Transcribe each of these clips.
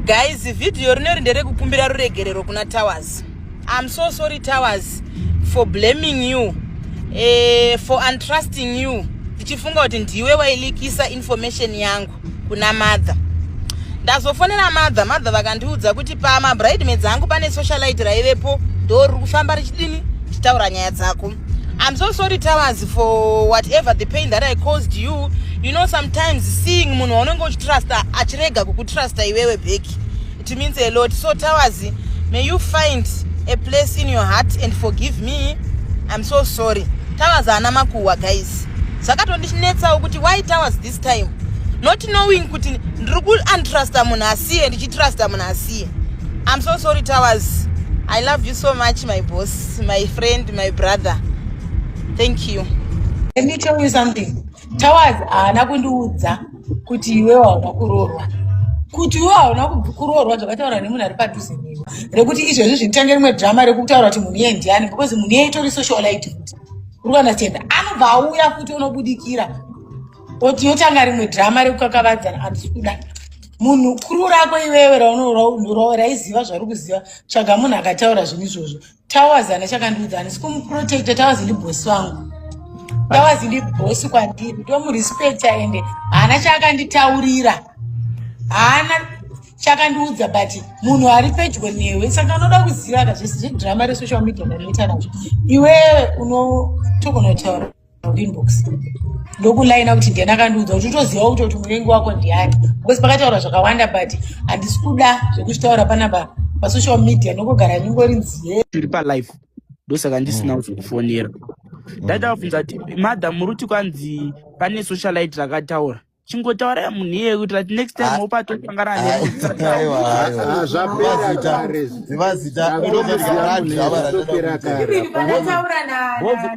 Guys, video rinori nderekukumbira ruregerero kuna Towers. I'm so sorry, Towers, for blaming you, for untrusting you, ndichifunga kuti ndiwe wailikisa information yangu kuna mother. Ndazofonera mother, mother vakandiudza kuti pamabridemaids angu pane socialite raivepo, ndo riri kufamba richidini, richitaura nyaya dzako. I'm so sorry, Towers, for whatever the pain that I caused you. You know, sometimes seeing munhu waunenge uchitrusta achirega kukutrusta iwewe back, it means a lot. So Towers, may you find a place in your heart and forgive me. I'm so sorry. Towers haana makuhwa, guys. Zvakatondinetsawo kuti why Towers this time, not knowing kuti ndiri kuuntrusta munhu asiye, ndichitrusta munhu asiye. I'm so sorry, Towers. I love you so much, my boss, my friend, my brother. Thank you. Let me tell you something. Towers haana kundiudza kuti iwewe hauna kuroorwa. Kuti iwe hauna kuroorwa zvakataura nemunhu ari padhuze newe. Rekuti izvezvi zvinotange rimwe drama rekutaura kuti munhu iye ndiani, because munhu iye itori socialite futi. Uri kuunderstand? Anobva auya futi unobudikira. Oti yotanga rimwe drama rekukakavadzana, handisi kuda. Munhu kuru rako iwewe raiziva zvari kuziva, tsvaga munhu akataura zvinhu izvozvo. Towers haana chakandiudza, handisi kumuprotecta. Towers ndibosi wangu. Towers ndibosi kwandiri, ndomurespecta, ende haana chaakanditaurira, haana chakandiudza, but munhu ari pedyo newe, saka unoda kuziva ka zvese zvedrama resocial media ndanoita nazvo. Iwewe unotogona kutaura inbox, ndokulaina kuti ndiani akandiudza, kuti utoziva kutoti muvengi wako ndiani, because pakataura zvakawanda, but handisi kuda zvekuzvitaura panapa pasocial media, nokugara ningori nziye. Tiri palife, ndosaka ndisina kuzokufonera. Ndaida kubvunza kuti madam, muri kuti kwanzi pane socialite rakataura, chingotaurai munhu iyeye kuitira kuti next time wopatosangana. Aiwa, aiwa. Ah, zvapera kare. Ziva zita. Ndakutomuziva munhu, zvatopera kare. Even pandataura Bozi,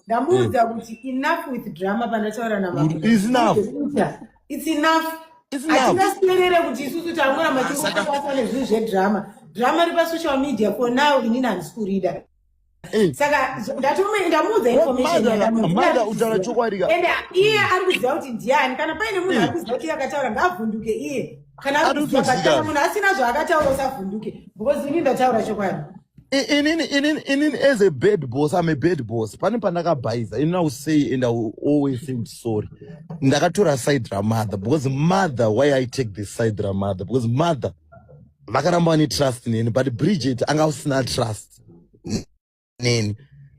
ndamuudza kuti enough with drama, pandataura It's enough. It's enough. It's enough. Hatingaswerere kuti isusu tangoramba tingobata nezvinhu zvedrama, drama ri pasocial media. For now inini handisi kurida. Saka ndamuudza information. Mother, utaura chokwadi ka. Ende iye ari kuziva kuti ndiani. Kana paine munhu ari kuziva kuti iye akataura, ngaavhunduke iye kana ari kuziva. But kana munhu asina zvaakataura, usavhunduke, because ini ndataura chokwadi. Inini as a bad boss, I'm a bad boss. Pane pandakabhaisa, inini I will say and I will always say kuti sorry, ndakatora side ramother, because mother, why I take this side ramother? Because mother vakaramba vane trust neni, but Bridget anga usina trust neni,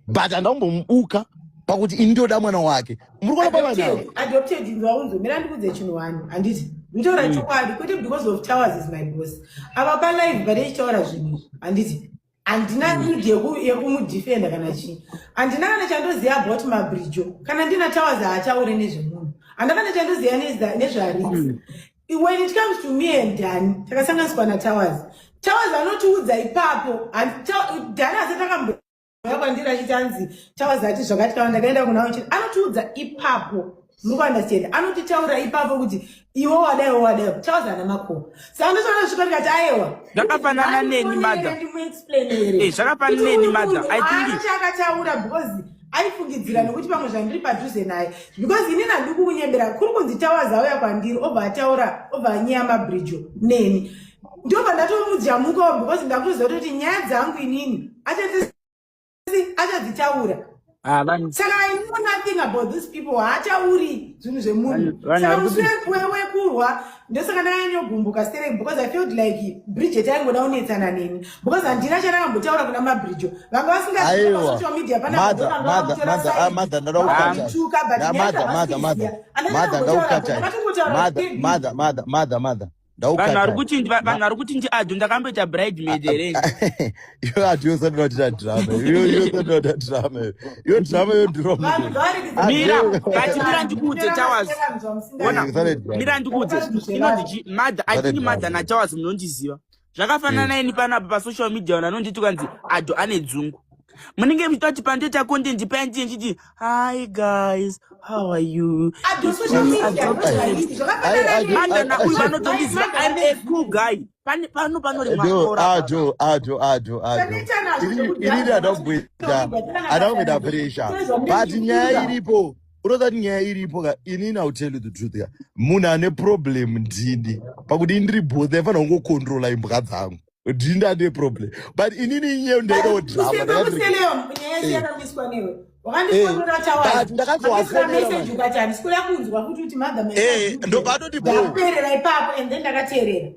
but handambomubuka pakuti ini ndoda mwana wake. Muri kuona pavana ava? Adopted, nzwaunzo, mira ndikudze chinhu wani. Handiti nditaura chokwadi, kwete because of Towers is my boss. Ava palive padechitaura zvinhu izvi, handiti handina need yekumudefenda kana chii. Handina kana chandoziva about Mabrijo. Kana ndina Towers, haataure nezvemunhu. Handina kana chandoziva nezvaRix. When it comes to me and Dan, takasanganiswa naTowers. Towers anotiudza ipapo. Dan asati akambo kwandiri achiti anzi Towers ati zvakati, kana ndakaenda kuna uchiti anotiudza ipapo. Muri kuunderstand? Anotitaura ipapo kuti iwe wadaiwo, wadaiwo. Towers ana makomo, saka ndotoona svika ndikati aiwa. Zvakafanana neni, mother. Ndimuexplainere. Zvakafanana neni, mother. I think Chaakataura, because aifungidzira nekuti pamwe zvandiri padhuze naye, because inini handiri kukunyembera. Kuri kunzi Towers auya kwandiri, obva ataura, obva anyeya Mabrijo neni, ndobva ndatomujamukawo, because ndakutoziva kuti nyaya dzangu inini achadzitaura. Ah, vanhu Saka I know nothing about these people. Haatauri zvinhu zvemunhu. Vanhu Saka vari musi wekurwa, ndosaka ndakanyanyogumbuka stereki, because I felt like Bridget aingoda kunetsana neni, because handina chandakambotaura kuna Mabrijo. Vanga vasingasocial media. Mother, mother, mother, ah, mother, ndada kukata. Na mother, mother, mother, mother, ndaukata. Mother, mother, mother, mother, mother, Vanhu vari ndaukata. kuti vanhu vari kuti ndiadho, ndakamboita bridemaid here? Iwe ati yosandira kuti drama, iwe yosandira kuti drama, iyo drama yodhura. Mira, but mira ndikuudze, Towers. Ona, mira ndikuudze inonzi chi mother. I think mother naTowers munondiziva. Zvakafanana neni panapa pasocial media, vanhu vanonditi kwanzi Adho ane dzungu. Munenge muchita kuti pandoita content paya ndiye ndichiti, "Hi guys, how are you?" Mother nauyu vanotondiziva. I'm a cool guy. Pane pano panorimwa Ado, ado, ado, ado, ado, inini hada kumboita pressure, but nyaya iripo. Unoziva kuti nyaya iripo ka, inini I will tell you the truth ka. Munhu ane problem ndini. Pakuti ini ndiri boss ndaifanira kungocontrola imbwa dzangu. Ndini ane problem. But inini inyaya ndaidawo drama. Ndakati Kuseleyo nyaya yese Eh. yakamiswa newe. Wakandifonera Eh, Tawaz. but ndakazowafonera message manje. ukati handisi kuda kunzwa kuti uti mother my Eh, ndobva atoti bho. Ndakuperera ipapo and then ndakateerera.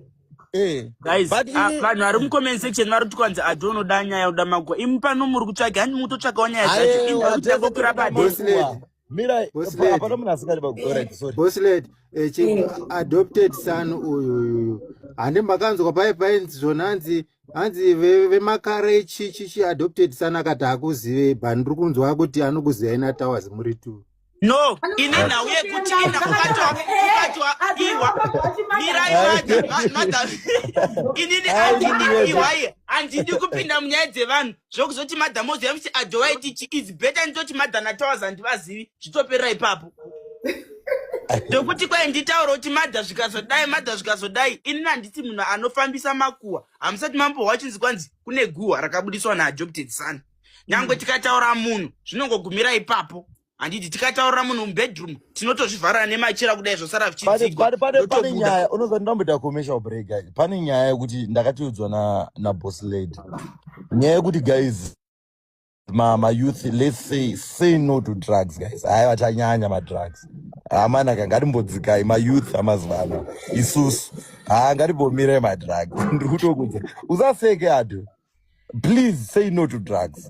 Eh. Guys, But ah, ini vanhu vari mucomment section vari kuti kwanzi ado unoda nyaya uda maguwa. Imi pano muri kutsvaga, handi mukutotsvagawo nyaya dzacho. Imi Aiwa, muri tese kutangokwira tinoda padeni. Boss lady. makuhwa. Mira, Boss hapana lady. munhu asingadi makuhwa. Alright, sorry. Boss lady, eh, chi adopted son uyu uyu. Handi makanzwa pai painzi zvona hanzi hanzi vemakare chi chi chi adopted son akati hakuzivei but ndiri kunzwa kuti anokuzivai naTowers muri two. No, ini nhau yekuti ina ukatwa iwa mirai madha madha inini handidi iwai handidi kupinda munyaya dzevanhu zvokuzoti madha moziva kuti adowaiti chi is better nditoti madha natowers handivazivi zvitoperera ipapo ndokuti kwai nditaura kuti madha zvikazodai madha zvikazodai inini handiti munhu anofambisa makuhwa hamusati mambohwa chinzi kwanzi kune guhwa rakabudiswa naadopted son nyangwe tikataura munhu zvinongogumira ipapo handiti tikataurira munhu mubedroom tinotozvivharira nemachira kudai zvosara Pane zvichidzigwa pane pane pane ndotobuda nyaya unoziva ndamboita commercial break guys. Pane nyaya yekuti ndakatiudzwa na na boss lady. Nyaya yekuti guys ma ma youth let's say no to drugs guys. Hayi vachanyanya ma drugs. Hamana ka ngatimbodzikai ma youth amazuva ano. Isusu. Ha ngatimbomirai ma drugs. Ndiri kutokudza. Usaseke ado. Please say no to drugs.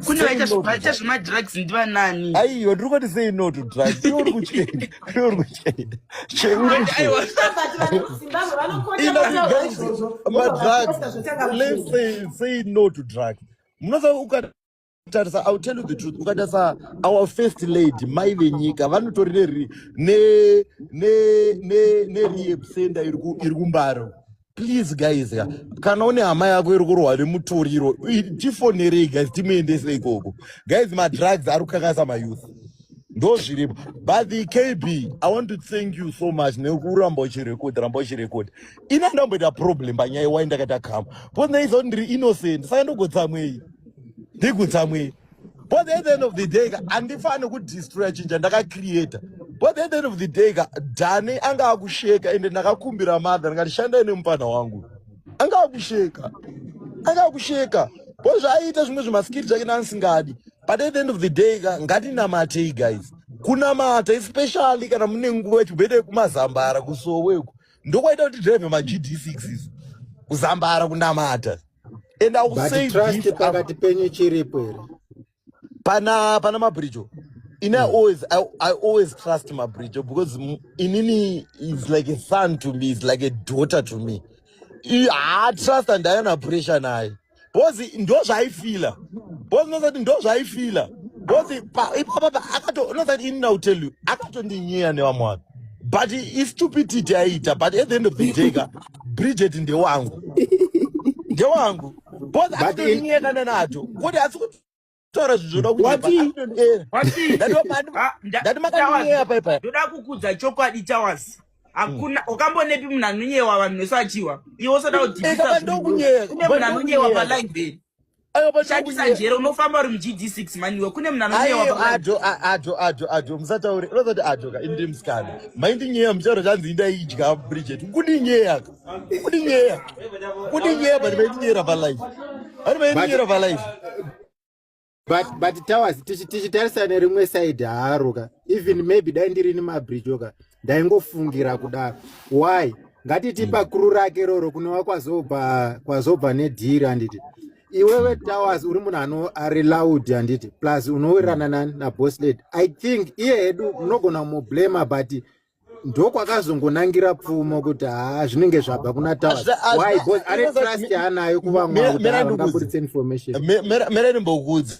Kune Say vaita no to vaita drugs. zvemadrugs ndivanani? Aiwa ndiri kuti say no to drugs. Iwe uri kuchena. Iwe uri kuchena. Che uri But kuchena. aiwa But vanhu kuZimbabwe vanokota Ina kutaura guys, izvozvo vobva madrugs. vaposta zvotanga Let's kuchena. say no to drugs. Munoziva ukatarisa, I'll tell you the truth. Ukatarisa our first lady, mai venyika, vanotori ne ne ne ne ne rehab center iri ku iri kumbaro. Please guys, ka, kana une hama yako iri kurwa nemutoriro, tifonerei guys, timuendese ikoko. Guys, madrugs ari kukakasa mayouth. Ndo zviripo. But the KB, I want to thank you so much nekuramba uchirekodha, ramba uchirekodha. Ini handamboita problem panyaya wai ndakaita kama. Because ndaiziva kuti ndiri innocent, saka ndogotsamwei. Ndigutsamwei. But at the end of the day, ka, handifani kudestroya chinhu chandakacreata. But at the end of the day, ka, Dani anga akusheka ende ndakakumbira mother ndikati shandai nemupana wangu. Anga akusheka. Anga akusheka. Because zvaiita zvimwe zvemaskiri zvake naasingadi. But at the end of the day, ka, ngatinamatei guys. Kunamata especially kana mune nguva yechibhede kumazambara kusoweko. Ndokwaita kuti drive ma GD6 isu. Kuzambara kunamata. And I will But say trust this pakati penyu chiripo here? Pana Mabrijo. In I always I always trust Mabrijo because inini is like a son to me, is like a daughter to me. I trust and I pressure naye. Because ndo zvaifila. Because unozati ndo zvaifila. Because pa ipapa pa akato unozati ini now tell you akatondinyeya nevamwe vanhu. But istupidity aiita but at the end of the day ka Bridget ndewangu. Ndewangu. Because But in akatondinyeya kana nacho. Kuti asi kutaura zvinhu zvoda kunyepa. Wati Akatondinyeya. wati Ndati Ah, ndati Towers, makandinyeya paipai. ndoda kukudza chokwadi Towers. Hakuna wakambonepi munhu anonyewa vanhu vese achiwa. Iwe usada kudhibisa Eka zvinhu. pandokunyeya. Kune munhu anonyewa Pandokunyeya. palive here. Aiwa Shandisa pandokunyeya. njere unofamba uri muGD6 maniwe. Kune munhu anonyewa Aiwa palive. ajo ajo ajo ajo musataure. Unozati ajo ka indi musikana. Maindinyeya muchaura chanzi indaidya Bridget. Kudinyeya. Kudinyeya. Kudinyeya but maindinyera pa live. Ari but maindinyera pa live. but Towers tichitarisa nerimwe side haro ka even maybe dai ndiri nemabridge ka ndaingofungira kudaro why ngatiti pakuru rake roro kunova kwazobva nedhiri handiti iwewe Towers uri munhu ano ari loud handiti plus unowirirana nani naboss lady. I think iye hedu munogona kumublema but ndokwakazongonangira pfumo kuti haa zvinenge zvabva kuna Towers. Why? Because ane trust yaanayo kuvamwe kuti Mera haa ndikuudze. vangabuditse information. Mera ndimbokuudza.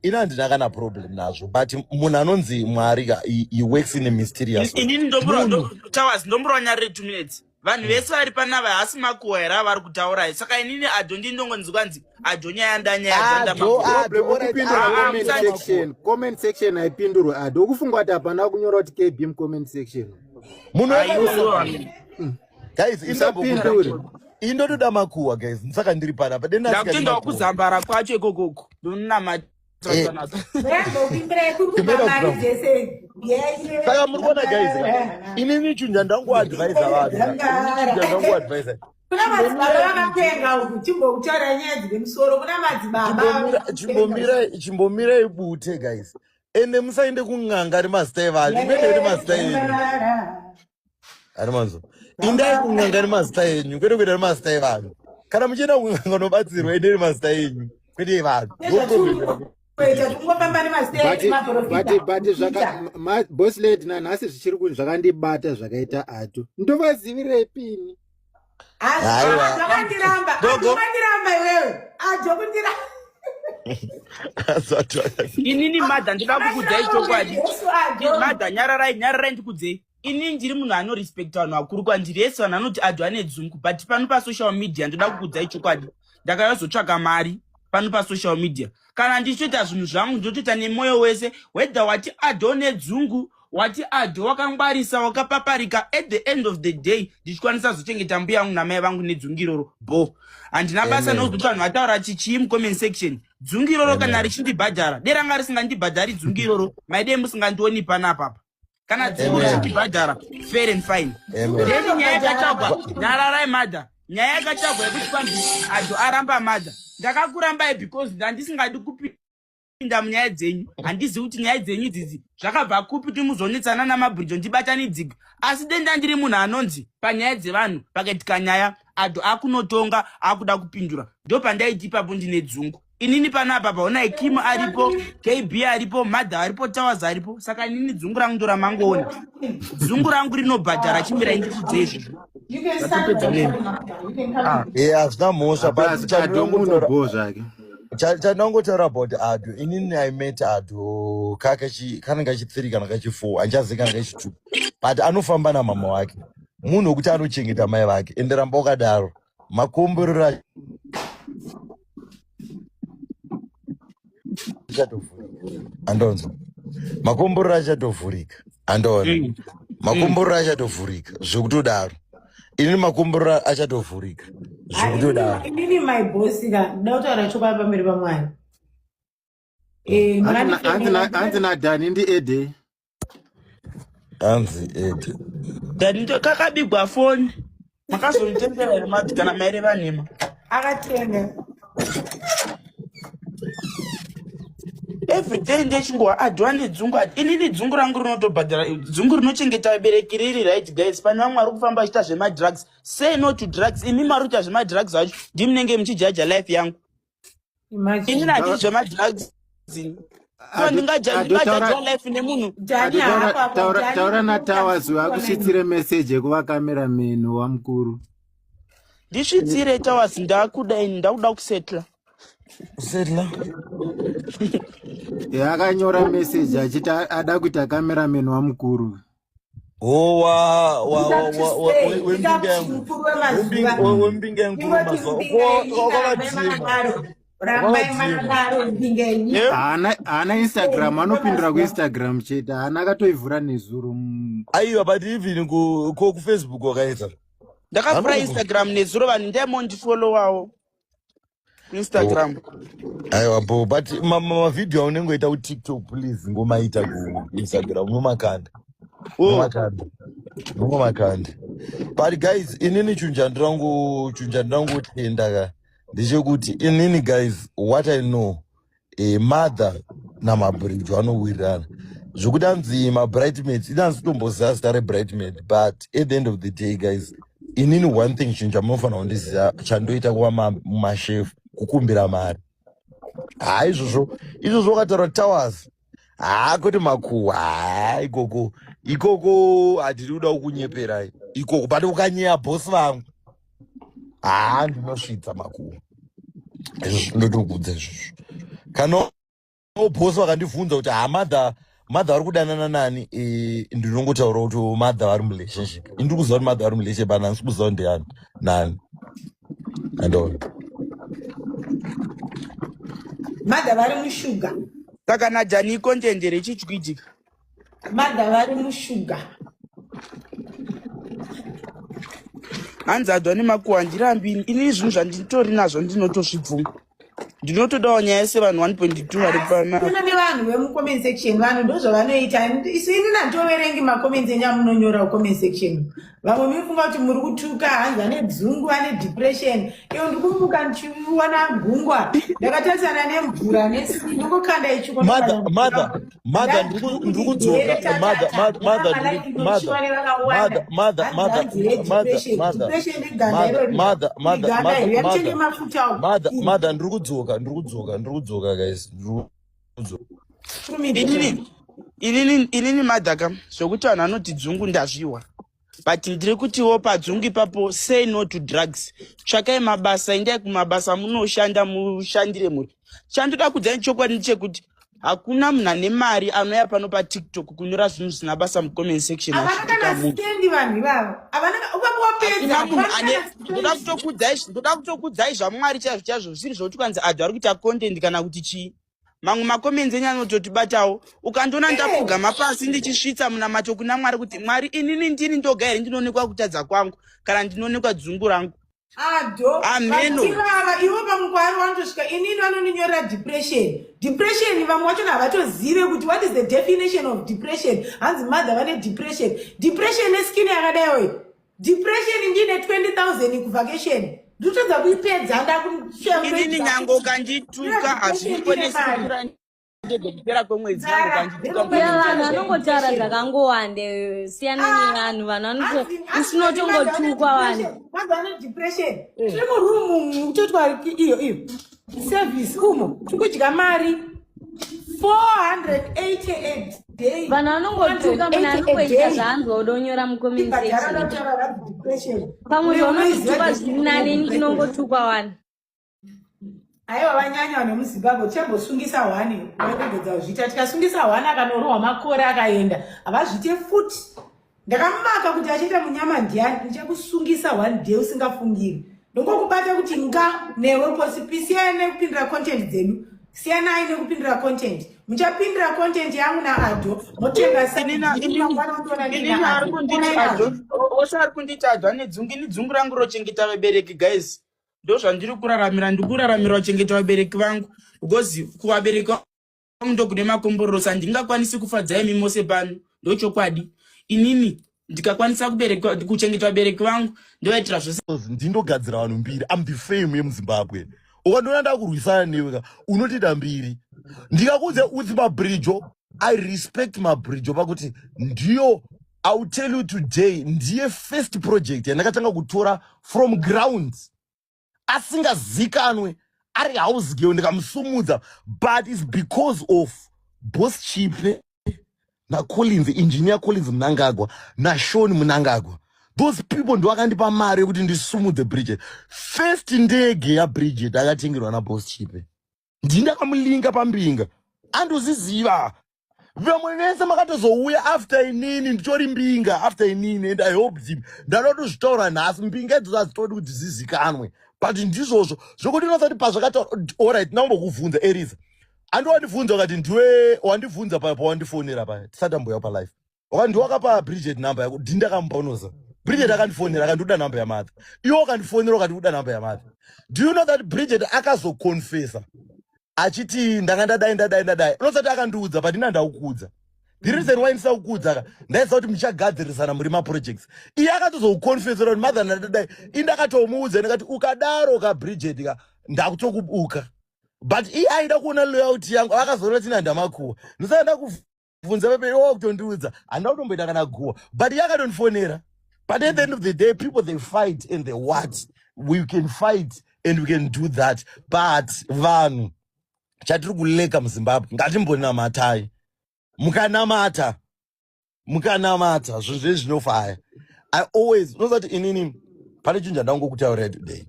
Ini handina kana problem nazvo but munhu anonzi Mwari ka he works in a mysterious way. Inini ndombura Munhu Towers ndombura nyarire 2 minutes. Vanhu vese vari panava hasi makuhwa here avari kutaura. Saka inini ado ndindongonzi kwanzi ado nyaya ndanyaya dzanda Ado makuhwa. ado Problem alright ukupindura ado Ah, comment musati section. Comment section haipindurwe ado. Ukufunga kuti hapana kunyora kuti KB mucomment section. Munhu Aiwa. Guys, Usapindure. indotoda makuhwa guys. Saka ndiri panapa. Denda Ndakutendawo kuzambara kwacho ikokoko. Ndonamata. Eh. Saka muri kuona guys inini chinhu chandangoadvisa vanhu inini chinhu chandangoadvisa kuna madzibaba vakapenga uku timbokutaura nyaya dzine musoro kuna madzibaba chimbomirai bute guys ende musaende kun'anga nemazita evanhu muende nemazita enyu ari manzo indai kun'anga nemazita enyu kwete kuenda nemazita evanhu kana muchienda kun'anga unobatsirwa endei nemazita enyu kwete evanhu but zvaka boss lady nanhasi zvichiri kuni zvakandibata zvakaita ato ndovazivirepini Akandiramba, akandiramba iwewe. Ajo kundiramba. Inini mother ndinoda kukudzai chokwadi. Mother nyararai, nyararai ndikudzei. Inini ndiri munhu anorespecta vanhu vakuru kwandiri. Yes vanhu vanoti Ado ane dzungu but pano pasocial media ndoda kukudzai chokwadi. Ndakazotsvaga mari pano pasocial media. Kana ndichitoita zvinhu zvangu ndinotoita nemwoyo wese whether wati Ado nedzungu wati adho wakangwarisa wakapaparika at the end of the day ndichikwanisa zochengeta mbuya yangu namai vangu nedzungu iroro bo handina basa nokuti vanhu vataura chichii mucomment section dzungu iroro kana richindibhadhara de ranga risingandibhadhari dzungu iroro maidei musingandioni panapapa kana dzungu richindibhadhara fair and fine then nyaya yakatsvagwa nyararai mother nyaya yakatsvagwa yekuti kwanzi adho aramba mother ndakakurambai because ndandisingadi kupi pinda munyaya dzenyu handizivi kuti nyaya dzenyu idzidzi zvakabva kupi kuti muzonetsana namabridjo ndibatanidzigwe asi denda ndiri munhu anonzi panyaya dzevanhu pakaitika nyaya ado akunotonga akuda kupindura ndopandaiti ipapo ndine dzungu inini panapa paonai kim aripo kb aripo mother aripo towers aripo saka inini dzungu rangu ndoramangoona dzungu rangu rinobhadhara chimirai ndikudze izvozvo hazvina mhosva but chandinongotaura zvake Chandinongotaura about Ado, inini I met Ado kanenge kachi 3 kana kachi 4, handichazivi kana kachi 2. But anofamba namama wake. Munhu wekuti anochengeta mai vake. Ende ramba wakadaro. Makomborero achatovhurika. Andonzwa. Makomborero achatovhurika. Andoona. Makomborero achatovhurika. Zvekutodaro. Inini makomborero achatovhurika. Zvekutodaro. Inini my boss ka ndoda kutaura chokwadi pamberi paMwari. Eh, hanzi naDani ndi Ede. Hanzi Ede. Dani kakabigwa foni. Makazonditendera here mati kana maireva nhema? Akatenga. Every day ndechingowa adwa nedzungu inini dzungu rangu rinotobhadhara dzungu rinochengeta vabereki riri right guys pane vamwe vari kufamba vachiita zvemadrugs say no to drugs imi mari kuita zvemadrugs acho ndimunenge muchijaja life yangu inini handii zvemadrugs ndingajaja life nemunhu taura natowers vakusvitsire message yekuva cameraman wamukuru ndisvitsire towers ndakuda ini ndakuda kusetla Setla. Akanyora message achiti ada kuita cameraman wamukuru. Oh, wa wa wa wa wa wembinga yangu. Wembinga yangu mazuva. Kwakavadzima. Rambai makadaro mbinga yenyu. Haana haana Instagram anopindura kuInstagram chete. Haana akatoivhura nezuro. Aiwa but even ku ku Facebook wakaita. Ndakavhura Instagram nezuro vanhu ndaimondifollowawo. Instagram. Oh. Aiwa bo but mavhidhiyo aunenge oita kutiktok please ngomaita kuinstagram unomakanda. Oh. Unomakanda. Unomakanda. But guys inini chinhu chandirangu chinhu chandirangotenda ka ndechekuti inini guys what I know e, mother namabridge vanowirirana zvekuti anzi mabrightmates ini hanzi kutomboziva zita rebrightmate but at the end of the day guys inini one thing chinhu chamunofanira kundiziva chandoita kuva mashefu kukumbira mari haa izvozvo izvozvo wakataura towers haa kwete makuhwa haa ikoko ikoko hatiri kuda kukunyeperai ikoko but ukanyeya bosi vangu haa ndinosvitsa makuhwa izvozvo ndotokudza izvozvo kana bosi vakandibvunza kuti haa mother mother vari kudanana nani eh, ndinongotaura kuti mother vari murelationship ini ndiri kuziva kuti mother vari murelationship and handisi kuziva kuti ndeyani nani andoona Mother vari mushuga. Saka naDani icontent here chii chikuitika? Mother vari mushuga. Hanzi adwa nemakuhwa handirambi ini. Ini zvinhu zvanditori nazvo ndinotozvibvuma. Ndinotodawo nyaya sevanhu 1.2 vari pana. Kuna nevanhu vemucomment section, vanhu ndozvavanoita. Isu ini nanditoverengi macomments enyu amunonyora kucomment section. Vamwe munofunga kuti muri kutuka, hanzi ane dzungu, ane depression. Iyo ndikumuka ndichiwana gungwa ndakatarisana nemvura nesi, ndongokanda ichuko. Mother, mother, mother, ndiri kudzoka. Mother, mother, mother, mother, mother, mother, mother, mother, mother, mother, mother, mother, mother, mother, mother, ndiri kudzoka, ndiri kudzoka, ndiri kudzoka, guys, ndiri kudzoka. Inini madhaka zvokuti vanhu vanoti dzungu ndazviwa, but ndiri kutiwo padzungu ipapo, say no to drugs. Tsvakai mabasa, endai kumabasa, munoshanda, mushandire mhuri. Chandoda kudzai chokwadi ndechekuti hakuna munhu ane mari anouya pano paTikTok kunyora zvinhu zvisina basa mucomment section. Havana Achituka kana munhu. Stendi vanhu ivavo havana upapo wapedza. Hakuna munhu ane. Ndoda kutokudzai zvaMwari chaizvo chaizvo, zvisiri zvokuti kwanzi adhu ari kuita content kana kuti chii. Mamwe macomments enyu anototibatawo. Ukandiona ndapfugama pasi ndichisvitsa munamato kuna Mwari kuti, "Mwari, inini ndini ndoga here ndinoonekwa kutadza kwangu kana ndinoonekwa dzungu rangu?" Ado. Ameno. Ivava ivo pamukwari vanotosvika inini vanondinyorera depression, depression. Vamwe vachona havatozive kuti what is the definition of depression. Hanzi mother vane depression, depression neskin yakadaiwo. Depression, ndine 20 000 kuvacation, ndikutodza kuipedza. Inini nyange ukandituka, hazvindikonesi kukura ndege kupera kwemwedzi. Nyange ukandituka. Ya, vanhu vanongotaura zvakangowande. Siyana nevanhu, vanhu vanoto usinotongotukwa vanhu. Vanhu vane depression. Tiri murumu kutotwa iyo iyo service umo, tikudya mari 488 day. Vanhu vanongotuka, munhu anongoita zvaanzwa udonyora mucomment section. Pamwe zvaunototukwa zviri nani, ini ndinongotukwa wani. Aiwa, vanyanya vanhu vemuZimbabwe. Tichambosungisa hwani, varegedza kuzviita. Tikasungisa hwani akanorohwa makore akaenda, havazviite futi. Ndakamaka kuti achiita munyama ndiani. Ndichakusungisa one day usingafungiri, ndongokubata kuti nga newe posi. Siyanai nekupindura content dzedu, siyanai nekupindura content. Muchapindura content yangu naAdho, motenga. Inini ari kunditi Adho, ose ari kunditi Adho ane dzungu. Ini dzungu rangu rochengeta vabereki, guys. Ndo zvandiri kuraramira. Ndiri kuraramira kuchengeta vabereki vangu because kuvabereki vangu ndokune makomborero. Handingakwanisi kufadza imi mose pano, ndochokwadi. Inini ndikakwanisa kuchengeta vabereki vangu, ndovaitira zvose. Ndindogadzira vanhu mbiri. Am the fame yemuZimbabwe. Ukandiona ndakurwisana newe ka, unotoita mbiri. Ndikakuudza utsi Mabridjo, I respect Mabridjo pakuti ndiyo, I will tell you today, ndiye first project yandakatanga kutora from ground, asingazikanwe, ari house girl, ndikamusumudza. But its because of Boss Chipe naCollins, Engineer Collins Munangagwa naShon Munangagwa. Those people ndo akandipa mari yekuti ndisumudze Bridget. First ndege yaBridget akatengerwa naBoss Chipe. Ndindakamulinga pambinga, andoziziva. Vamwe vese makatozouya after inini. Nditori mbinga after inini, and I hope him. Ndada kutozvitaura nhasi, mbinga idzodzo hadzitodi kuti dzizikanwe, but ndizvozvo zvokuti unosati pazvakataura. Alright, ndambokuvhunza, Eriza. Andowandibvunza ukati ndiwe wandibvunza paya pawandifonera paya tisati amboya palife, wakati ndiwe wakapa Bridget namba yako. Ndindakamupa. Unoza Bridget akandifonera akandikuda namba yamadha. Iwe wakandifonera ukati kuda namba yamadha. Do you know that Bridget akazoconfessa achiti ndanga ndadai, ndadai, ndadai? Unosati akandiudza, but ina ndakuudza. The reason why ndisina kukuudza ka, ndaiziva kuti muchagadzirisana muri maprojects. Iye akatozokuconfessera kuti mother ndadadai. Indakatomuudza ndikati ukadaro ka Bridget ka, ndakutokubuka. But iye aida kuona loyalty yangu. Akazoona tina ndamakuwa. Ndisaka ndakubvunza pepe, iwe wakutondiudza. Handina kutomboita kana guwa, but iye akatondifonera. But at the end of the day, people, they fight and they what, we can fight and we can do that, but vanhu, chatiri kuleka muZimbabwe, ngatimbonamatai. Mukanamata, mukanamata, zvinhu zvezvi zvinofaya. I always unoziva kuti inini pane chinhu chandangokutaurira today.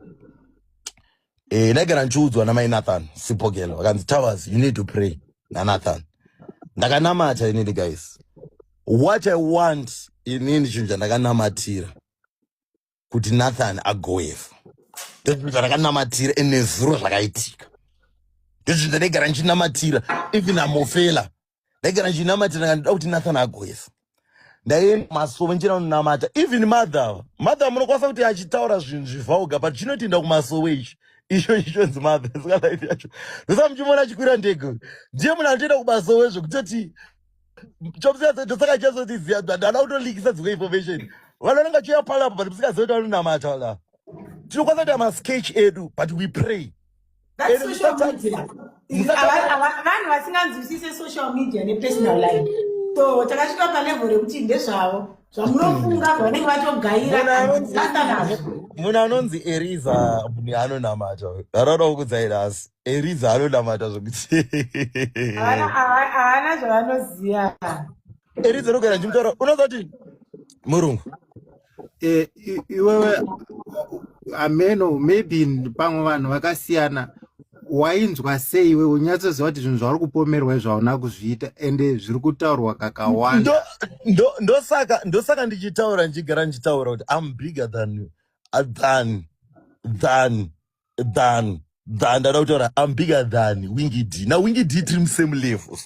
Ndaigara ndichiudzwa namai Nathan Sipogelo, vakanzi, "Towers, you need to pray naNathan." Ndakanamata inini, guys. What I want inini, chinhu chandakanamatira kuti Nathan agoefa, ndozvinhu zvandakanamatira. Enezuro zvakaitika, ndozvinhu zvandaigara ndichinamatira. Even amofela, ndaigara ndichinamatira ndikandida kuti Nathan agoefa. Ndaienda kumasowe ndichienda kunonamata. Even mother, mother munokwanisa kuti achitaura zvinhu zvivhauga, but chinotinda kumasowe ichi. Icho chichonzi mother saka life yacho. Ndosa muchimuona achikwira ndege. Ndiye munhu anotoenda kubasa wezvo kutoti chopsaka chazotiziva ndada kutolikisa dzimwe information. Vanhu vanenge vachiuya palapo but musingazivi kuti vanonamata la. Tinokwanisa kuita masketch edu but we pray. That's social media. Vanhu vasinganzwisise social media nepersonal life. So takasvika palevel rekuti ndezvavo zvamunofunga zvavanenge vatogaira nazvo. Munhu anonzi Eriza munhu anonamata. Ndanoda kukudzai nhasi. Eriza anonamata zvekuti. Havana zvavanoziva. Eriza anogara ndichimutaura unoziva kuti murungu Eh, iwewe ameno maybe pamwe vanhu vakasiyana wainzwa sei iwe unyatsoziva kuti zvinhu zvauri kupomerwa izvo hauna kuzviita ende zviri kutaurwa kakawanda. Ndosaka ndichitaura ndichigara ndichitaura kuti I'm bigger than than than than than ndada kutaura I'm bigger than Winky D. Na Winky D tiri musame level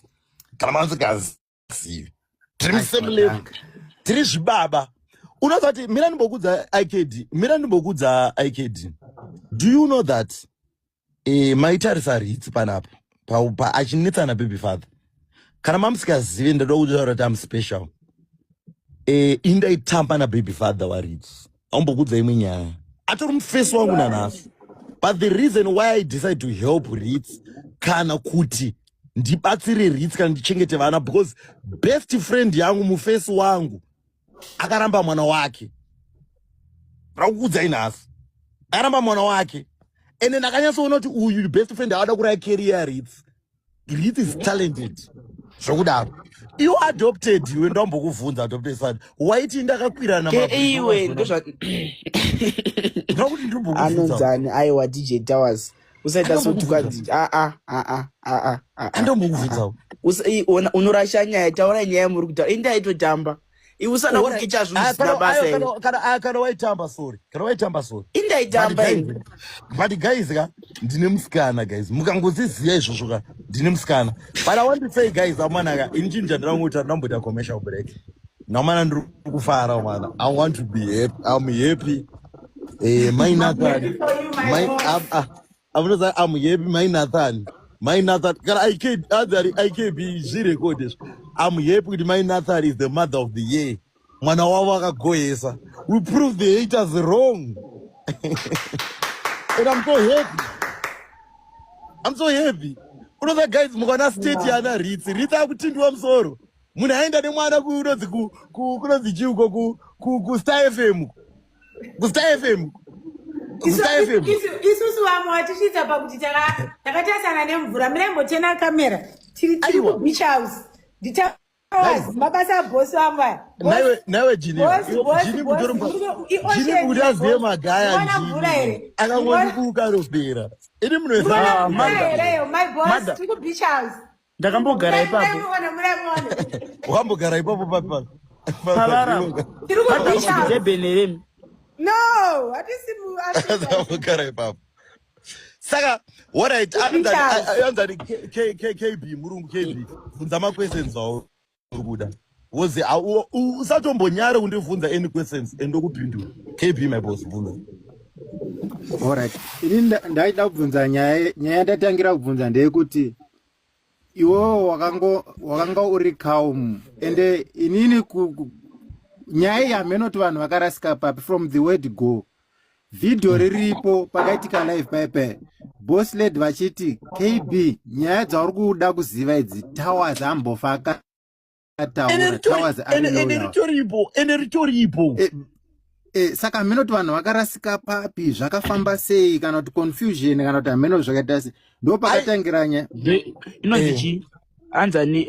kana mamusikazivi tiri musame level tiri zvibaba. Unoziva kuti mira ndimbokudza IKD, mira ndimbokudza IKD, do you know that maitarisa Ritsi panapa pa achinetsana baby father? Kana mamusikazivi ndada kutaura kuti am special. Indaitamba nababy father waRitsi. Aumbokudza imwe nyaya, atori mufesi wangu nanhasi, but the reason why I decide to help Ritz kana kuti ndibatsire Ritz kana ndichengete vana because best friend yangu, mufesi wangu, akaramba mwana wake. Rakukudzai nhasi, akaramba mwana wake ende ndakanyatsoona kuti uyu best friend akada kuraya career Ritz. Ritz is talented zvokudaro. Iwe adopted, iwe ndambokuvhunza, adopted son, waiti ndakakwirana Iwe ndozva ndakuti ndimbokuvhunza. Anonzani? Aiwa, DJ Towers, usaita sotukanzi aa aa aa aa. Andombokuvhunzawo. Unorasha nyaya. Taura nyaya muri kutaura. Indaitotamba iwe usada kukicha zvinhu zvisina basa iwe. Kana waitamba, sorry, kana waitamba, sorry. Indaitamba ini. But guys ka, ndine musikana guys, mukangoziziya izvozvo ka, ndine musikana. But I want to say guys, amanaka, ini chinhu chandinoda kungoita, ndamboita commercial break namana, ndiri kufara mwana. I want to be happy, I'm happy. Mai Nathan, mai amunoza, I'm happy. Mai Nathan, mai Nathan, kana IK anzi IKB zvirecord izvo. I'm happy kuti mai Nathan is the mother of the year. Mwana wavo akagohesa. We prove the haters wrong and I'm so happy, I'm so happy. Unoza guys, mukaona state yana Ritsi, Ritsi akutindiwa musoro, munhu aenda nemwana kunonzi kunonzi chiuko kuStar FM, kuStar FM, kuStar FM. Isusu vamwe vatisvitsa pakuti takatarisana nemvura mirembotena kamera tiri Aiwa. kubeach house ndita mabasa abhosi vangu aya. Naiwe Jini, Jini, kuti azive magaya njini akangondikuka ropera ini Ah, my boss. Mother. Tiri kubeach house. Ndakambogara ipapo. Muramona. Wakambogara ipapo papi papi? Pavara. Tiri kubeach house. Durban here? No, hatisi muAfrica. Wakambogara ipapo. Saka alright. Beach house. Anzani KB, murungu KB, bvunza maquestions auri kuda wozi usatombonyare kundibvunza any questions and ndokupindura. KB, my boss, bvunza. Alright, ini ndaida kubvunza nyaya. Nyaya yandatangira kubvunza ndeyekuti iwewo wakanga uri calm, ende inini nyaya iyi hameno kuti vanhu vakarasika papi. From the word go, vhidhiyo riripo pakaitika live paipai, boss lady vachiti, "KB, nyaya dzauri kuda kuziva idzi, Towers ambofa akataura. Towers ari Ende loyal." Ritoripo, ende ritoripo. Saka hameno kuti vanhu vakarasika papi, zvakafamba sei, kana kuti confusion, kana kuti hameno zvakaita sei. Ndo pakatangira nyaya. Inonzi chii? Anzani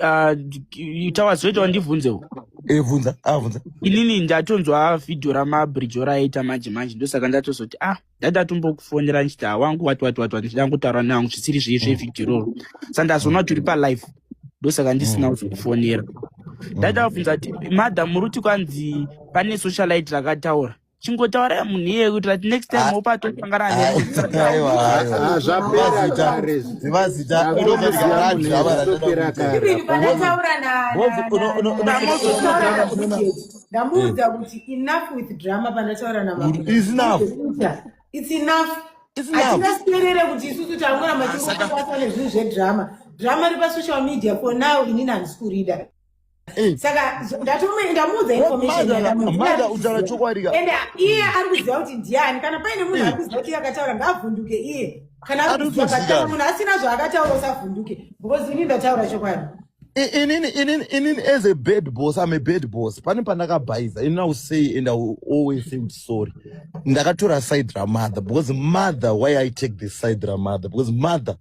Towers, zoita wandibvunzewo. Bvunza, bvunza. Inini ndatonzwa vhidhiyo ramabridge raita manje manje, ndosaka ndatozoti ndatombokufonera ndichiti wangu wati wati wati wati, ndichida kutaura newangu zvisiri zvei zvevhidhiyo iroro. Saka ndazoona kuti uri palive, ndosaka ndisina kuzokufonera. Ndaida kubvunza kuti madam, muri kuti kwanzi pane socialite rakataura, chingotaurai munhu iyeye kuitira kuti next time wopatosangana. Aiwa, aiwa. Ah, zvapera Zivazita. kare izvi. Zivazita. Ndakutomuziva munhu izvi, zvatopera kare. Even pandataura ndamuudza kuti enough with drama, pandataura Is enough. It's enough. It's love. Hatingaswerere kuti isusu tangoramba Ah, saka tichingokwaniswa nezvinhu zvedrama. Drama riri pasocial media for now inini handisi kurida. Eh. Saka ndamuudza information Mother, yandamuudza. Iye mother ari utaura kuziva. chokwadi ka. Ende iye ari kuziva kuti ndiani. Kana paine munhu Eh. ari kuziva kuti iye akataura ngaavhunduke iye. Kana ari Ari kuziva but kana kutozikanwa. munhu asina zvaakataura usavhunduke because inini ndataura chokwadi. Inini as a bad boss, I'm a bad boss. Pane pandakabhaiza, inini I will say and I will always say kuti sorry. Ndakatora side ramother because mother, why I take this side ramother? Because mother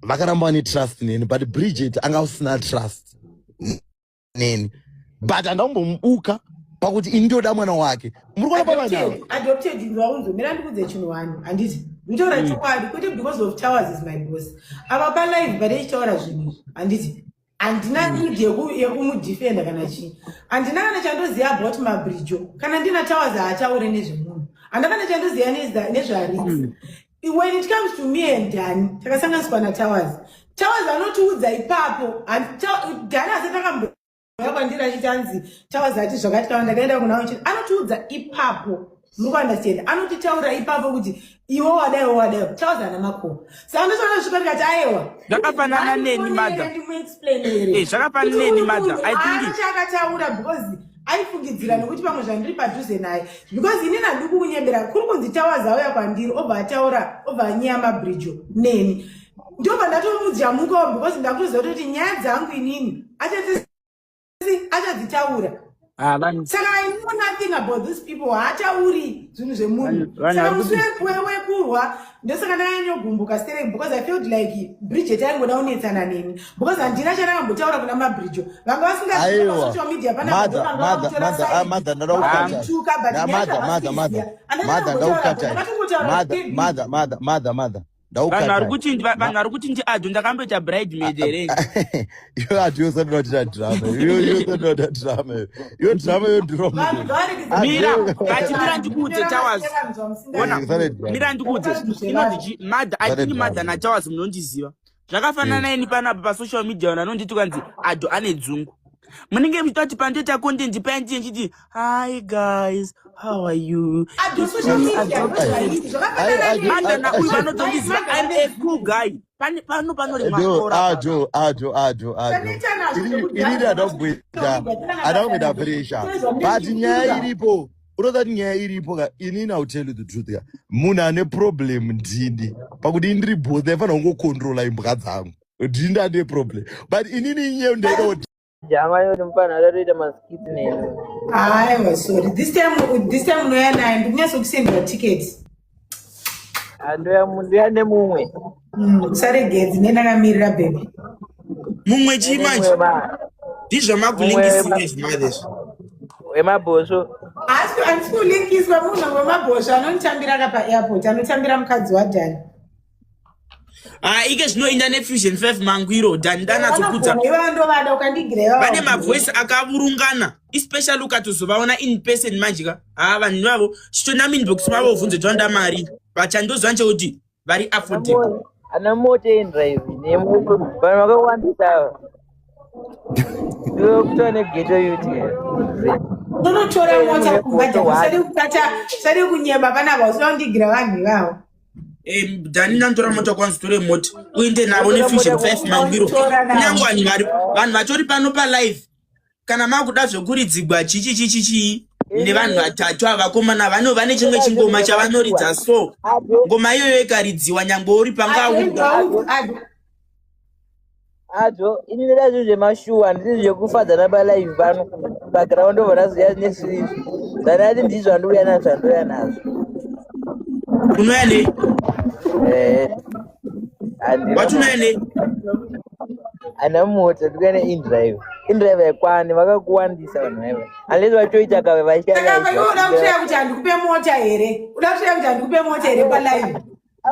vakaramba vane trust neni, but Bridget anga usina trust neni. But handambomubuka pakuti ini ndoda mwana wake. Muri kuona pavanhu ava? Adopted, adopted ndwaunzo. Mira ndikudze chinhu wani. Handiti. Nditaura chokwadi kwete because of Towers is my boss. Apa pa live pandaichitaura zvinhu izvi. Handiti. Handina need yekumudefenda kana chii. Handina kana chandoziva about mabrijo. Kana ndina Towers haataure nezvemunhu. Handina kana chandoziva nezvaRitz. When it comes to me and Dani, takasanganiswa naTowers. Towers anotiudza ipapo. Dani asati akambo kwandiri achiti anzi Towers ati zvakati kana ndakaenda kuna uchi anotiudza ipapo. Muri kuunderstand? Anotitaurira ipapo kuti iwe wadai wadai. Towers ana makomo. Saka ndotoona svika ndikati aiwa. Zvakafanana neni mother. Ndimuexplainere. Eh, zvakafanana Kuti neni uyu mother. munhu I think haana chaakataura because aifungidzira nekuti pamwe zvandiri padhuze naye because inini handiri kukunyebera kuri kunzi Towers auya kwandiri obva ataura obva anyeya mabrijo neni ndobva ndatomujamukawo because ndakutoziva kutoti nyaya dzangu inini achadzitaura. Ah, vanhu Saka I know nothing about these people. Haatauri zvinhu zvemunhu. Vanhu Saka vari musi kuti wekurwa ndosaka ndakanyanyogumbuka stereki because I felt like Bridget aingoda kunetsana neni because handina chandakambotaura kuna mabrijo. Vanga vasingazivi Aiwa. pasocial media panapa Mother, ndovanga mother, vakutora mother, ah, side mother, ndada kukata. vakandituka but Na nyaya mother, mother, mother. dzavasi kuziva. Handina Mother, chandakambotaura ndakukata. ndakatongotaura Mother, KB. mother, mother, mother, mother. Vanhu vari Ndakukata. kuti vanhu vari kuti ndi ado ndakamboita bridemaid here. Iwe ati usati waita drama. Iwe usati waita drama. Iwe drama yodhura Vanhu munhu. ngavaregedze Mira, Ado. but mira ndikuudze kunyora Towers. mazita evanhu Ona, zvamusingazivi. Usati drama. mira ndikuudze. Zvinhu Inonzi zvevanhu. chi mother, I Usati think mother drama. naTowers munondiziva. Zvakafanana neni panapa pasocial media vanhu vanonditi kwanzi ado ane dzungu. Munenge muchitoti pandoita content paya ndiye ndichiti hi guys, how are you? Ado It's social me media Adopted. ndozvairi zvakafanana Ai, Mother neni. na uyu ai, vanotondiziva. Mother I'm vane a cool guy. Pane pano panorimwa Ado, kora pano. ado, ado, ado, ado. Tanoita nazvo Inini zvekudhara inini zvepasocial handamboita media tisina basa handamboita nazvo. pressure. Tine But zvamunenge nyaya muchifunga. iripo, unoziva kuti nyaya iripo ka, inini I will tell you the truth ka. Munhu ane problem ndini. Pakuti ini ndiri boss ndaifanira kungocontrola imbwa dzangu. Ndini ane problem. But inini inyeyo ndaida kuti Jama yoti mufana adatoita maskits neni. Aiwa, sorry. This time unoya naye ndikunyatsokusendera ticket. Andoya ndoya nemumwe. Usaregedzi nendakamirira baby. Mumwe chii Ndoya manje? nemumwe ma Ndizvo mumwe makulinkisika izvi mother. wemabhosvo. Asi handisi kulinkiswa munhu wemabhosvo anonditambira ka paairport anotambira mukadzi waDhani. Ah, ike zvinoinda nefusion 5 mangwiro dani ndanatsokudza. Vanogona ivava ndovada ukandigira ivava. Vane mavoice akavurungana especially ukatozovaona in person manje ka. Ah, vanhu ivavo chitona muinbox mavo ubvunze toanda mari. Vachandozwa nchekuti vari affordable. Ana mota indrive nemoto vanhu vakawandisa ava. Iwe kutora neghetto youth. Unotora mota kubva Nemubhosvo Dhani. Usade one. kukata, usade kunyeba panapa usada kundigira vanhu ivavo. Eh, Dani ndantora mota kwanzi tore mota uende navo Ndotora nefusion mota 5 mangwiro. Unotora navo. Kunyange vanhu vari vanhu vatori pano palive kana makuda zvekuridzigwa chichi chichi chii nevanhu vatatu ava vakomana vano vane chimwe chingoma chavanoridza so Ado ngoma iyoyo ikaridziwa nyangwe uri panga Ado uri ndwaudzi ado. Ado ini ndoda zvinhu zvemashuwa handisi zvekufadzana palive pano background obva ndazoya nesizvo zvandati ndizvo zvandouya nazvo zvandouya nazvo. Unoya nei? Eh, handina Wati unoya nei? Handina mota, ndikuya neindrive. Indrive haikwani, vakakuwandisa vanhu vaiva unless vatoita kave Saka apa iwe uda kutoya vachia kuti handikupe mota here? Uda kutoya kuti handikupe mota here palive?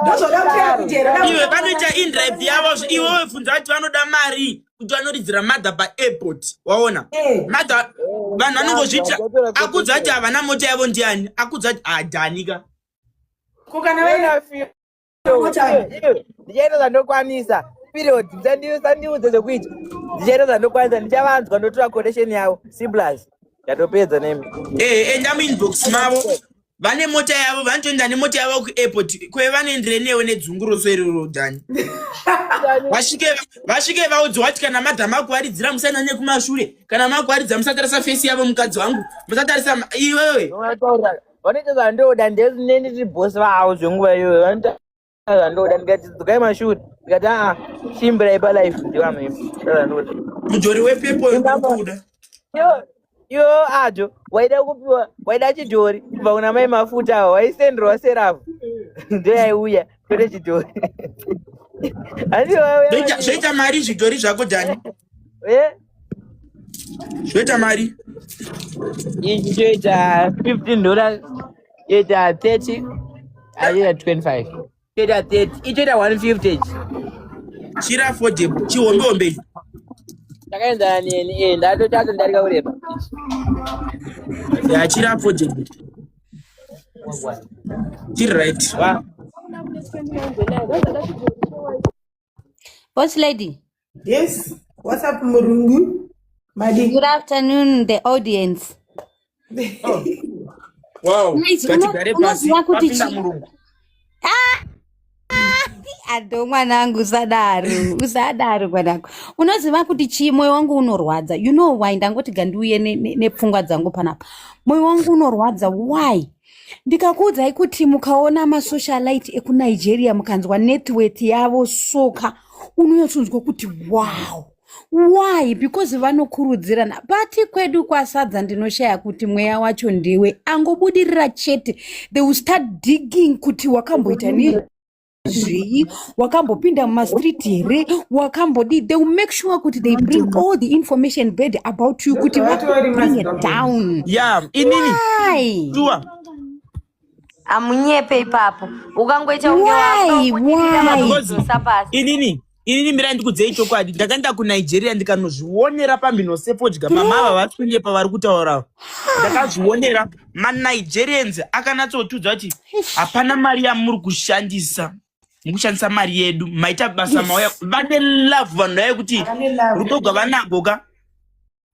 Ndozvoda kutoya kuti here? Uda Iwe kutoya vanoita indrive yavo iwe webvunza vati vanoda mari kuti vanoridzira mother paairport waona. Eh. Mother vanhu vanongozviita akudza kuti havana mota yavo ndiani akudza kuti adhanika. Ko kana vaina mota? Ndichaita zvandokwanisa, period. Musandiudze zvekuita, ndichaita zvandokwanisa, ndichavanzwa ndotora quotation yavo, simple as ndatopedza nemi. Eh, enda muinbox mavo. Vane mota yavo, vanotoenda nemota yavo kuairport. Kwe vanoendere newe nedzunguroso iroro Dani. Vasvike vasvike vaudzwa kuti kana madhama akuvaridzira musaenda nekumashure, kana makuvaridza musatarisa face yavo mukadzi wangu, musatarisa iwewe. Vanotaura vanoita zvandoda ndezine ndiri boss vavo zvenguva iyoyo vanoita zvandoda ndikati dzokai mashure ndikati aa chimbirai palife ndivanhu imi zvandoda. Mujori wepepo ukuda. Iwe ajo waida kupiwa waida chidhori kubva kuna mai mafuta awo waisenderwa serafu ndiyo yaiuya kwete chidhori. Hanzi waiuya Zvoita mari zvidhori zvako Dani. Eh? Zvoita mari. Ichi choita $15, choita 30, achiita 25. Choita 30, ichoita 150 ichi. Chiri affordable, chihombe hombe ichi. Chakaenzana neni, ndatochato ndarika kureba. Ya, chiri affordable. Chiri right. Wa. Boss lady. Yes. What's up, Murungu? Madi. Good afternoon, the audience. Oh. Wow. Nice. Ngatigare pasi. Unoziva kuti Papinda chi- murungu. Ado mwanangu usadaro, usadaro mwanangu. Unoziva kuti chii, moyo wangu unorwadza. You know why? Ndangoti gandiuye nepfungwa dzangu panapa. Moyo wangu unorwadza why? Ndikakuudzai kuti mukaona masocialite ekuNigeria mukanzwa net worth yavo soka, unoyotonzwa kuti wow. Why? Because vanokurudzirana. But kwedu kwasadza ndinoshaya kuti mweya wacho ndiwe angobudirira chete. They will start digging kuti wakamboita nezvei, wakambopinda mumastreet here, wakambodi. They will make sure kuti they bring all the information bad about you kuti Vatori bring it maZimbabwe. down. Yeah, inini. Why? Sure. Amunyepe ipapo. Ukangoita kunge Why? wakubudirira Why? vanokudzosa pasi. Inini mirai ndikudzei chokwadi. Ndakaenda kuNigeria ndikanozvionera pamhino sefodya. Mama ava vari kunyepa vari kutaura. Ndakazvionera. MaNigerians akanatsotiudza kuti hapana mari yamuri kushandisa. Mukushandisa mari yedu. Maita basa mauya. Vane love vanhu vaye kuti Vane love. rudo gwavanagwo ka.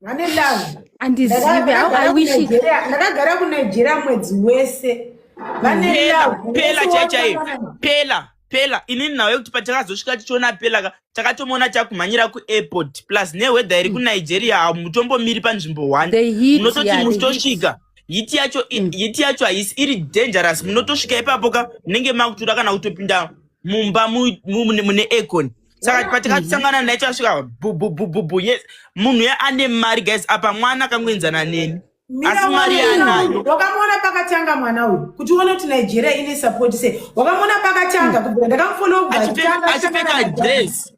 Vane love. Andizive how I wish it. Ndakagara kuNigeria mwedzi wese. Vane Pela, love. pela Wese chai chai. wakafanana. Pela, pela. Inini nawe kuti patakazosvika tichiona pela ka, takatomuona takumhanyira kuairport plus neweather iri kuNigeria hamutombomiri panzvimbo one. The heat, Munototi yeah, the heat. muchitosvika. Heat yacho heat yacho haisi iri dangerous. Munotosvika ipapo ka munenge makutoda kana kutopinda mumba mune aircon. Saka patakasangana naye tasvika bu bu bu bu bu yes. Munhu ya ane mari guys apa mwana akangoenzana neni. Asi mari yaanayo. Wakamuona pakatanga mwana uyu kuti uone kuti Nigeria ine support sei. Wakamuona pakatanga kubvira ndakamufollow kubva achitanga Achipfeka dress.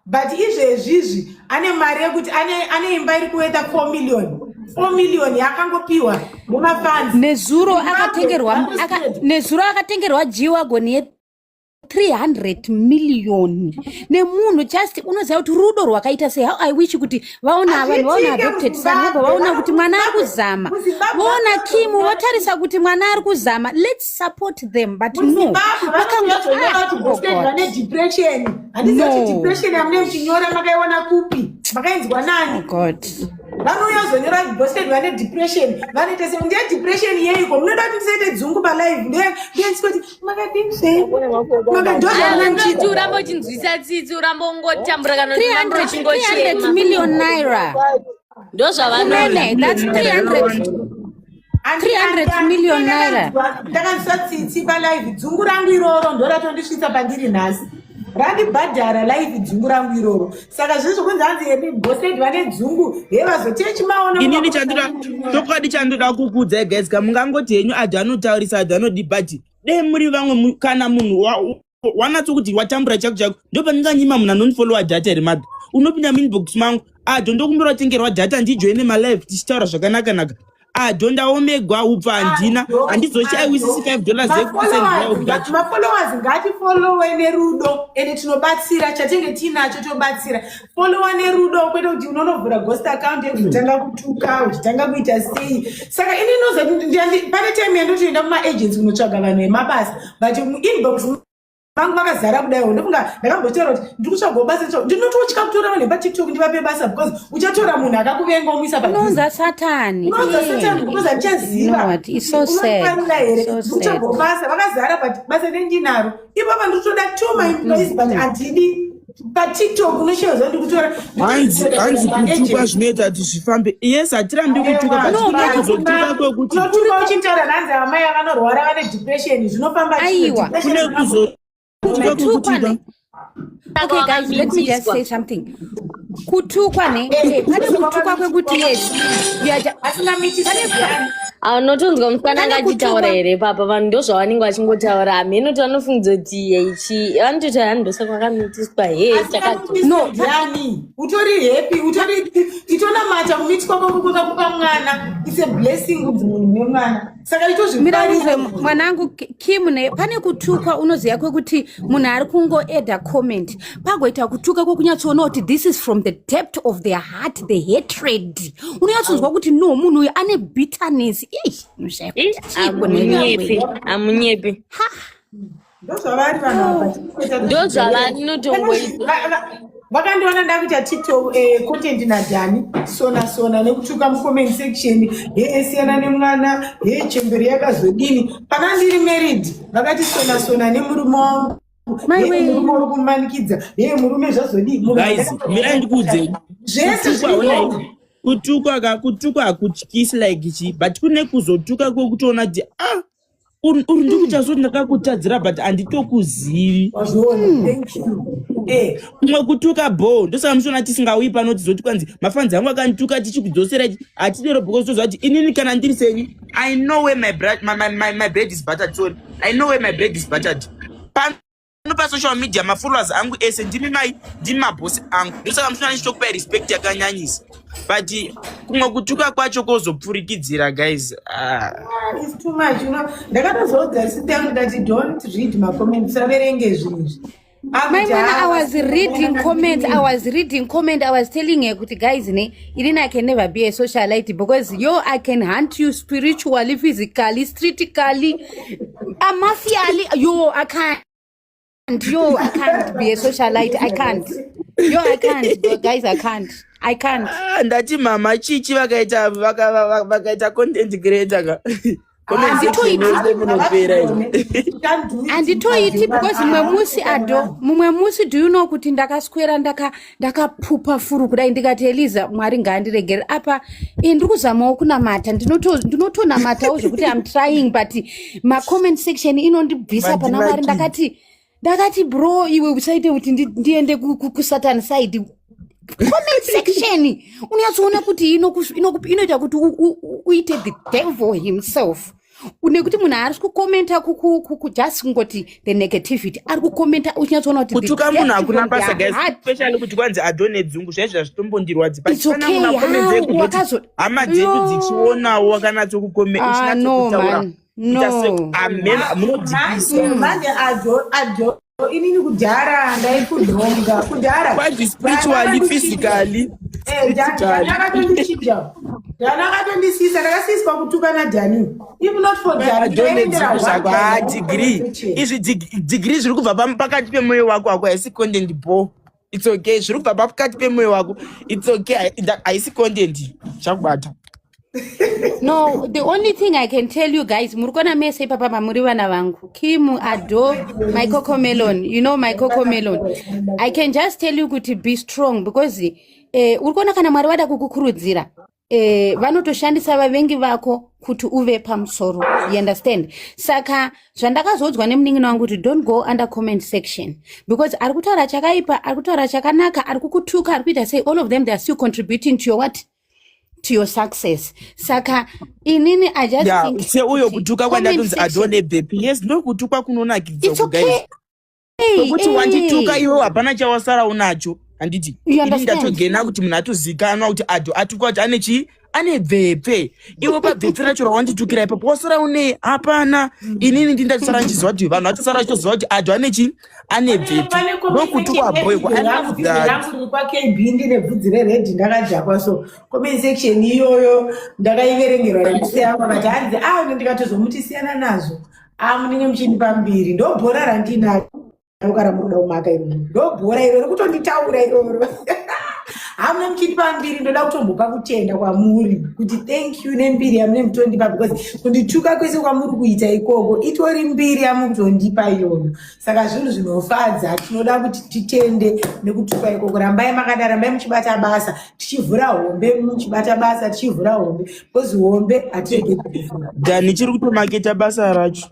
But izvezvizvi ane mari yekuti ane imba iri kuweta 4 million. 4 million yakangopiwa nemafans. Nezuro Zimbabwe, nezuro akatengerwa G-Wagon ye 300 million nemunhu just unoziva kuti rudo rwakaita sei. How I wish kuti vaona vanhu vaona Hazviitike adopted son muZimbabwe. vobva vaona kuti mwana ari kuzama, MuZimbabwe voona vanotoona Kim votarisa kuti mwana ari kuzama. Let's support them, but no. MuZimbabwe vanotozonyora kuti Oh Boston God. vane depression. Handizivi kuti No. depression yamunenge muchinyora makaiona kupi, makainzwa nani? Oh God. Vanouya kuzonyora kuti Boston vane depression, vanoita sei? Ndiye depression yeiko? Munoda kuti ndisaite dzungu palive? Ndiye ndiye kuti makadini sei? Makadhodha Unoti urambe uchinzwisa tsitsi, urambe ungotambura kana kuti urambe uchingochema. 300 million naira. Ndo zvavanoda. Kunene, that's 300 million naira. Ndakanzwa tsitsi palive, dzungu rangu iroro ndo ratondisvitsa pandiri nhasi. Randibhadhara live dzungu rangu iroro. Saka zviri zvokunzi hanzi emi Boston vane dzungu, he vazotechimaona. Inini chandoda chokwadi chandoda kukuudzai guys, kamungangoti henyu adhu anotaurisa adhu anodi, but dei muri vamwe kana munhu wanatso kuti watambura chako chako, ndo pandinganyima munhu anondifollowa data here madha. Unopinda muinbox mangu, adho ndokumbira kutengerwa data ndijoine malive tichitaura zvakanaka naka. Adho ndaomegwa upfa handina, handizoshayiwisisi $5 yekukusenderawo data. Mafollowers ngatifollowe nerudo, ende tinobatsira chatenge tiinacho tobatsira. Followa nerudo, kwete kuti unonovhura ghost account yekuzotanga kutuka uchitanga kuita sei. Saka ini ndinozoti pane time yandotoenda kumaagency kunotsvaga vanhu vemabasa, but muinbox Vangu vakazara kudaiwo. Ndofunga ndakambotaura kuti ndiri kutsvagawo basa, ndinototya kutora vanhu vepaTikTok ndivape basa, because uchatora munhu akakuvenga womuisa padhuze. Unounza Satani. Unounza Satani because handichaziva. You know what? It's so sad. Unofanira here? So Ndiri kutsvagawo sad. basa, vakazara, but basa rendinaro ipapa ndiri kutoda two my employees, but handidi paTikTok unoshayiwa ndikutora. Hanzi kutukwa zvinoita kuti zvifambe. Yes, hatirambi kutuka, but No, kune kuzotuka kwekuti unotuka uchitaura nhanzi amai avanorwara vane depression, zvinofamba. Aiwa. Kune kuzotuka Kutukwa kwekuti ne, okay guys, let me just say something. Kutukwa ne, pane kutukwa kwekuti yes, you are Asina miti. Unotonzwa musikana Pane anga achitaura kutukwa- here papa? Vanhu ndo zvavanenge vachingotaura, hameno kuti vanofungidzwa kuti ichi vanototaura ndosaka vakamitiswa he chakadzoka. No. No, utori happy, utori itonamata kumitiswa kwako kwakakupa mwana. It's a blessing kunzi munhu nemwana, saka Mira unzwe, itozvifarira. mwanangu Kim ne, pane kutukwa unoziva kwekuti munhu ari kungoedha comment, pagoita kutuka kwekunyatsoona kuti this is from the depth of their heart, the hatred. Unonyatsonzwa kuti no, munhu uyu ane bitterness. Ih, unoshaya Ih, kuti chiiko hamunyepi. newe. Hamunyepi. Ndozvavari vanhu ava. Ndo zvavanotongoita. Vakandiona ndakuita TikTok content naDhani, sona sona nekutuka mucomment section, hee siyana nemwana, hee chemberi yakazodini. Pana ndiri married, vakati sona sona nemurume wangu. Mai Hee, wee. murume uri kumanikidza, hee murume zvazodii. Guys, mirai ndikuudze. Zvese Kutukwa, zviri. onai, kutukwa ka, kutukwa hakutyisi like chi, but kune kuzotuka kwekutoona kuti ah, uri ndikuchazoti ndakakutadzira, but handitokuzivi. Wazviona, thank you. Kumwe kutuka bo, ndosaka muchiona tisingauyi pano tizoti kwanzi mafanzi angu akandituka, tichikudzosera hatidero, because toziva kuti inini kana ndiri seni, I know where my bread is buttered. Sorry, I know where my bread is buttered. Pano pasocial media mafollowers angu ese ndimi mai, ndimi mabhosi angu. Ndosaka muchiona ndichitokupai respect yakanyanyisa, but kumwe kutuka kwacho kozopfurikidzira, guys, ah. It's too much. Ndakatozoudza sister yangu, ndati, "Don't read macomments, usaverenge zvinhu izvi." My mwana, I was reading comments, I was reading comment. I was telling her kuti guys ne, inini I can never be a socialite because yo, I can hunt you spiritually, physically, streetically, mafially. Yo, I can't. Yo, I can't be a socialite. I can't. Yo, I can't. But guys, I can't. I can't. Ah, ndati mama chichi vakaita vakaita content creator ka, comment section yese munopera izvi. Handitoiti because mumwe musi ado, mumwe musi, do you know kuti ndakaswera ndakapupa furu kudai, ndikati, "Eliza, Mwari ngaandiregere apa." Ndiri kuzamawo kunamata, ndinotonamatawo zvekuti I'm trying, but macomment section inondibvisa pana Mwari. Mandinakidza. Ndakati, "Bro, iwe usaite kuti ndiende kusatan side." Comment section unonyatsoona kuti inoita kuti uite the devil himself, nekuti munhu haari kukomenta just kungoti the negativity, ari kukomenta uchinyatsoona kuti the Kutuka munhu depth hakuna from basa, their guys, heart. Especially kuti kwanzi adone dzungu, zvaizvo zvazvitombondirwadzi. It's okay, how Hama dzedu Yo. dzichionawo wakanatso Ah, no, man. No. Amen, munodzikisa. Manje ajo ajo, inini kudhara ndaikudhonga kudhara. Kwanzi spiritually, physically. Dhani akatondichinja, Dhani akatondisisa, ndakasiswa kutuka naDhani. If not for Dhani, Adone dzungu zvako. Ha, degree izvi, degree zviri kubva pakati pemwoyo wako ako, haisi content bo. It's okay, zviri kubva pakati pemwoyo wako, it's okay. Haisi content, chakubata. No, the only thing I can tell you guys, muri kuona mese ipapa mamuri vana vangu, Kim, Ado, my cocomelon, you know my cocomelon, I can just tell you kuti be strong because uri kuona kana Mwari vada kukukurudzira, vanotoshandisa vavengi vako kuti uve pamusoro, you understand? Saka zvandakazodzwa nemunin'ina wangu kuti don't go under comment section because ari kutaura chakaipa, ari kutaura chakanaka, ari kukutuka, ari kuita sei, all of them, they are still contributing to your what? To your success. Saka inini I just think seuyo kuti kutuka comment kwandatonzi section- adone bepi, yes, ndokutukwa kunonakidza. It's okay. Guys, nokuti wandituka iwe, hapana chawasara unacho, handiti? You Ini understand? ndatogena kuti munhu atozikanwa kuti Ado atukwa kuti ane chii, ane bvepfe. Iwe pabvepfe racho rawanditukira ipapo wasara une hapana. Inini ndindatosara ndichiziva kuti vanhu vatosara vachitoziva kuti Ado ane chii, ane bvepfe. Ndokutukwa boyko, I love that. Rangu riri kwaKB, ndine bvudzi rered, ndakadhakwa. So comment section iyoyo ndakaiverengerwa rekusiyana, but hanzi a ndikatozomuti siyana nazvo, a munenge muchindipa mbiri, ndo bhora randinaro. Rokara munoda kumaka iroro. Ndobhora iroro kutonditaura iroro. Hamuna muchitipa mbiri ndoda kutombopa kutenda kwamuri kuti thank you nembiri yamune mutondipa because kundituka kwese kwamuri kuita ikoko itori mbiri yamukutondipa iyoyo. Saka zvinhu zvinofadza tinoda kuti titende nekutuka ikoko. Rambai makadaro, rambai muchibata basa tichivhura hombe muchibata basa tichivhura hombe because hombe hatirege kuvhura. Dani chiri kutomaketa basa racho.